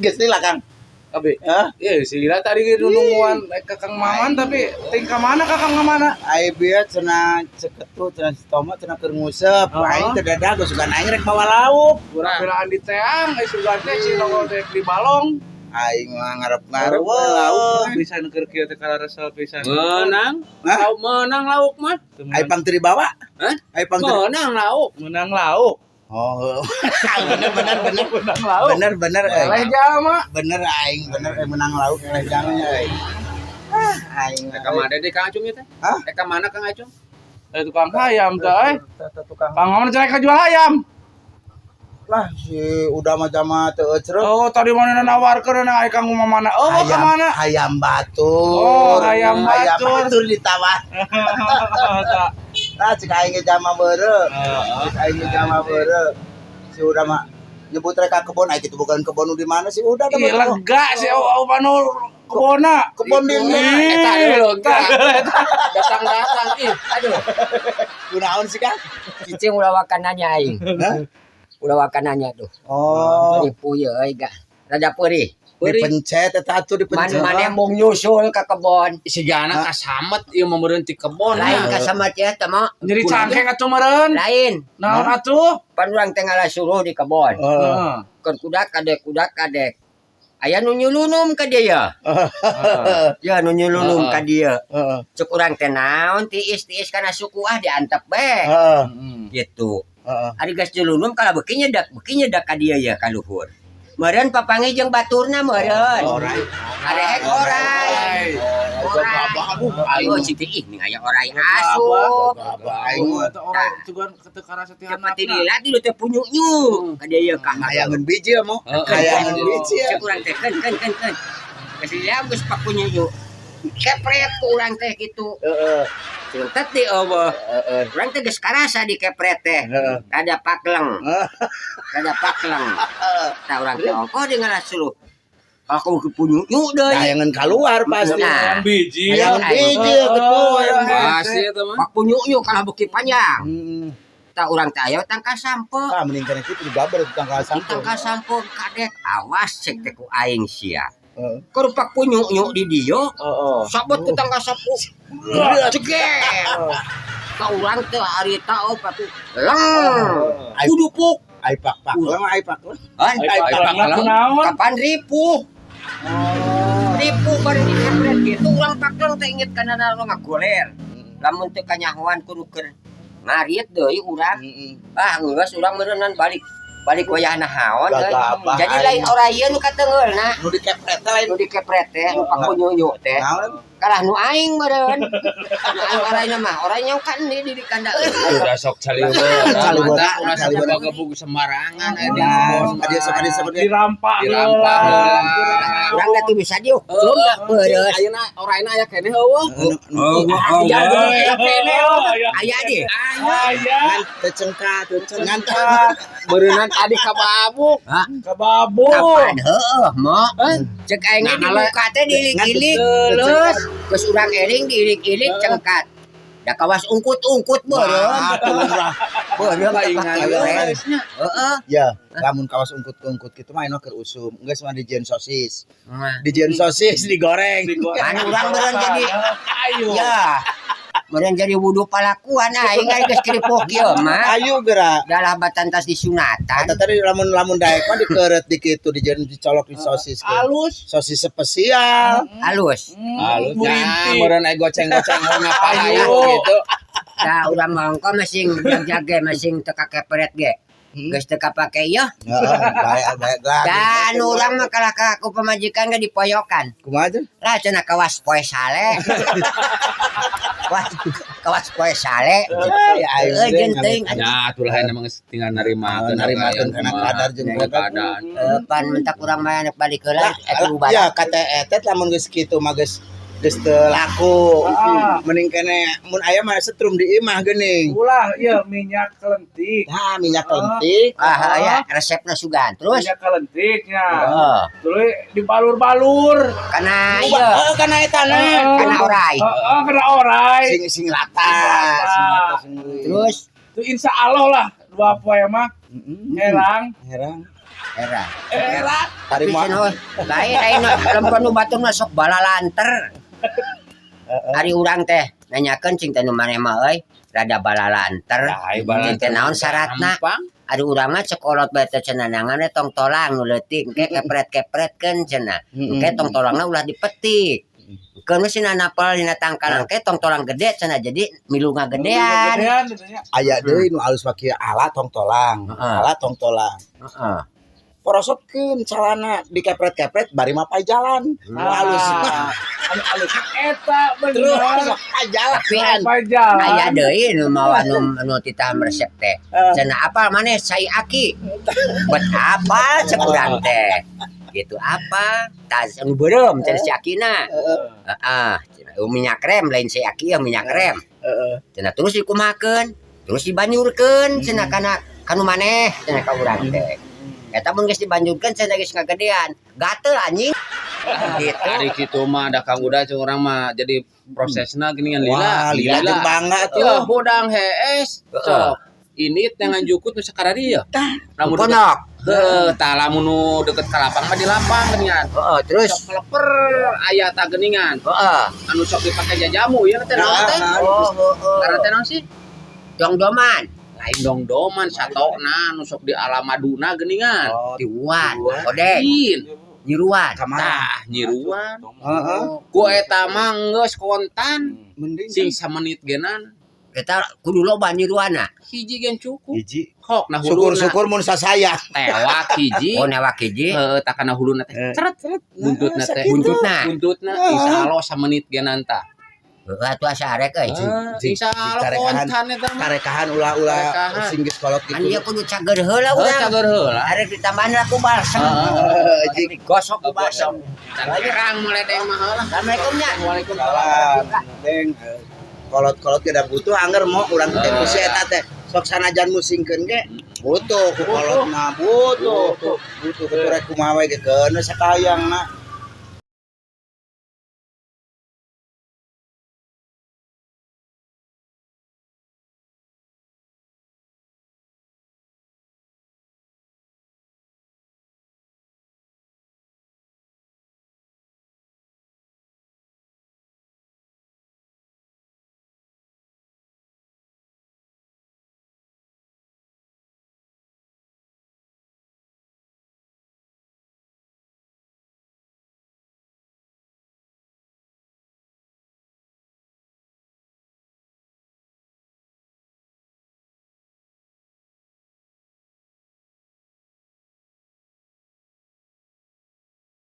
Geus lah, Kang. Abi. Hah? Iya, si Lila tadi gitu nungguan Kakang Maman, tapi tingkah mana Kakang mana? Ai bieu cenah ceketu, cenah si Tomo cenah keur nguseup. Oh. Aing teu dadah geus, sugan aing rek bawa lauk. Kurang di teang, sugan teh si nongol teh di balong. Aing mah ngarep-ngarep we lauk. Bisa nu keur kieu teh kalaresel pisan. Menang. Hah? Lauk menang lauk mah. Ai pang teu dibawa? Hah? Ai pang teu Menang lauk. Menang lauk. Oh, bener bener bener. Menang lauk. Bener bener euy. Eleh jalma. Bener aing, bener euy, menang lauk eleh jalma euy. Ah, aing. Eka mana deh Kang Acung ya teh? Hah? Eka mana Kang Acung? Eh, tukang hayam teh euy. Teh tukang. Kang Maman cenah jual hayam. Lah, si udah mah jama teu ecreuh. Oh, tadi mana nawarkeun na ai Kang Maman mana? Oh, ka Hayam, mana? hayam batur. Oh, hayam Hayam batur. batur ditawar. Tah. Nah, cek aing ge jama beureuh. Cek aing ge jama beureuh. Si udah mah nyebut rek ka kebon, ai kitu bukan kebon nu di mana sih udah dah. Ih, lega sih oh, oh panu kebona. Kebon di Eta lega. Datang-datang ih. Aduh, Kunaon sih, Kang? Cicing ulah wakan nanya aing. Hah? Ulah wakan nanya tuh. Oh, Ripuh ye euy ga. Rada perih. Dipencet eta atuh Man dipencet. mana mau nyusul ke kebon. Sigana kasamet ieu mah meureun ti kebon. Lain ka sama teh teh mah. Nyeri cangkeng atuh meureun. Lain. Naon atuh? Pan urang teh ngalah suruh di kebon. Heeh. Heeh. Keur kudak kadek kudak kadek. Aya nu nyulunum ka dia ya. Ya nu nyulunum ka dia. Heeh. Cek urang teh naon tiis-tiis kana suku ah diantep be. Heeh. Gitu. Heeh. Ari geus nyulunum kalah beuki nyedak ka dia ya ka luhur. Meureun papanggih jeung baturna meureun. Orai. Arek orai. Orai. Aduh, aing. Oh, citi ih ning aya orai asup. Gabah aing. Oh, eta orai sugan teu karasa ti Cepat handapna. dilihat dulu teh punyuknyu ka dia ya ka. Hayangeun biji ya mo. Heeh. Hayangeun biji ya. Cek urang teh keun keun keun keun. Geus dilihat geus papunyuknyu. Kepret ku urang teh kitu. Heeh. Ceutet di eueuh. Heeh. Urang teh geus karasa di kepret teh. Heeh. Rada pakleng. Rada pakleng. Tah urang teh ongkoh di ngalah suluh. Aku ke punyuknyu deui. Hayangeun keluar pasti. Nah. Biji. Hayangeun biji gitu. Pasti eta mah. Pak punyuknyu kalah beuki panjang. Heeh. Tah urang teh aya tangkal sampe. Ah, mending kana kitu digabar di tangkal Di sampo. tangkal sampo kadek awas cek teh ku aing sia. Heeh. Keur pak punyuknyu di dieu Heeh. sabet ku tangkal sampo. Ceger. Ka urang teh harita oh patu. Leng. Ai Kudu puk. Ai pak pak lah, ai pak lah. An Ai pakleng kunaon? Kapan ripuh? Ripuh baru dikepret gitu urang pakleng teh inget kana nu ngagoler. Lamun teu kanyahoan kudu keur ngarit deui urang. Heeh. Ah, geus urang meureunnan balik. Balik wayahna haon euy. Gagabah Jadi aing. lain orai ieu nu kateungeulna. Nu dikepret teh lain. Nu dikepret teh, nu pakunyunyu teh. Naon? Kalah nu aing meureun. Nu aing oraina mah, orai nyau kan di kanda. Udah sok caliweuran. Caliweuran, Ulah sok caliweuran. gebug sembarangan aya di Nah, kebon. sok dia sok dia sok dia. Dirampak. Dirampak heula. Urang da tuh bisa diuk. Belum da beureus. Ayeuna oraina aya keneh eueuh. Oh, Aya keneh. Aya di. Aya. Ngan teu cengkat, teu cengkat. Beureunan tadi kababuk. Kababuk. Kapan heueuh, mo. Cek aing ge Nah, dibuka teh diilik-ilik. Terus Geus urang eling diilik-ilik cengkat. Da kawas ungkut-ungkut beureum. Wah, lumrah. Beureum teh Paingan. Heeh. Ya, lamun kawas ungkut-ungkut kitu mah enak keur usum. Geus mah dijieun sosis. Dijieun sosis digoreng. Kan urang meureun jadi Ayo. ya. Meureun jadi wudu palakuan aing kan geus kripuh kieu mah. Ayo geura. Dalah batantas disunatan. Eta tadi lamun lamun daek mah dikeureut di kitu dijieun dicolok di sosis. Halus. Sosis spesial. Halus. Halus ya, Murinti. meureun aya goceng-goceng ngapa Ayo. gitu. Da urang mah ongko masing jag-jage masing teu kakepret ge. Geus teu kapake ieu. Heeh, baik baik lah. Dan urang mah kalah ka ku pamajikan ge dipoyokan. Kumaha tuh? Lah cenah kawas poe sale. Wah, kawas poe sale. Ya aing Euy jeung teuing. Ya, atulah emang tinggal narimakeun. Narimakeun kana kadar jeung keadaan. Eh, pan mentak urang mah anak balik heula eta Ya kata etet lamun geus kitu mah geus geus teu laku. Ah. Mending kene mun aya mah setrum di imah geuning. Ulah, iya minyak kelentik. Nah, minyak lentik. Ah, ya resepna sugan. Terus Minyak kelentiknya. heeh. Terus dibalur-balur. Kana ieu, Heeh, kana eta na. kana orai. Heeh, kena orai. Sing sing rata, sing rata sing Terus Itu insya Allah lah dua poe mah Heeh. herang. Herang. Era. Era. Tapi Tarima. cenah we, lain ayeuna lempon nu batur mah sok balalanter. Ari urang teh nanyakeun cing teh nu maneh mah euy, rada balalanter. Cing teh naon syaratna? Gampang. Ari urang mah cek kolot bae teh cenah nangan tong tolang nu leutik engke kepret-kepretkeun cenah. Engke tong tolangna ulah dipetik. Keun we sina napel dina tangkalan engke tong tolang gede cenah jadi milu ngagedean. Gedean gitu nya. Aya deui nu alus mah kieu ala tong tolang. Heeh. Ala tong tolang. Heeh. Porosotkeun calana dikepret-kepret bari mapay jalan. Nu alus mah. Anu alus eta Terus bener. mapay jalan. Tapi Apa jalan? aya deui nu mawa nu nu titah resep teh. Cenah apa maneh sai aki? Buat apa cek urang teh? Gitu apa? Tas anu beureum cenah si akina. Heeh, cenah minyak rem lain si aki ya minyak rem. Heeh. Cenah terus dikumakeun, terus dibanjurkeun cenah kana kanu maneh cenah ka urang teh. Eta mun geus dibanjurkeun cenah geus ngagedean. Gatel anjing. Gitu. Ari kitu mah da Kang Uda cing urang mah jadi prosesna geuningan lila. Wah, lila jeung bangga tuh. Ya hudang hees. Sok. Ini teh nganjukut nu sakararieu. Lamun deket Pondok. heuh, tah lamun nu deket ka lapang mah di lapang geuningan. Heeh, terus Sok keleper aya tah geuningan. heeh. Anu sok dipake jajamu ieu teh naon teh? Oh, heeh. Karena teh naon sih? Dongdoman, Lain dongdoman satokna nu sok di alamaduna geuningan. Oh, tiuan, Tiuan. odeng, Lain. nyiruan. kamana? Tah nyiruan. Heeh. Ku eta mah geus kontan Mending sing samenit genan Eta kudu loba nyiruanna. hiji gen cukup. hiji. Hok nah huluna Syukur-syukur mun sasaya. tewak hiji. Oh, newak hiji, Heeh, tah kana huluna teh. Ceret Ceret. Buntutna teh. buntutna. Buntutna Heeh. insyaallah samenit genan tah. Heeh, atuh asa arek euy. Jing, Insyaallah karekahan. kontan eta mah. Karekahan ulah-ulah Karekahan. sing geus kolot Kan gitu. ieu kudu cager heula Heuh urang. cager heula. Arek ditambahan lah ku balsem. Heeh, jing. Digosok ku balsem. Terang mulai deng mah heula. Assalamualaikum nya. Waalaikumsalam. Salam. Deng. Kolot-kolot tidak butuh anger mau urang teh ku si eta teh. Sok sanajan musingkeun ge butuh ku kolotna butuh. Butuh ku rek kumaha we ge keun sakayangna.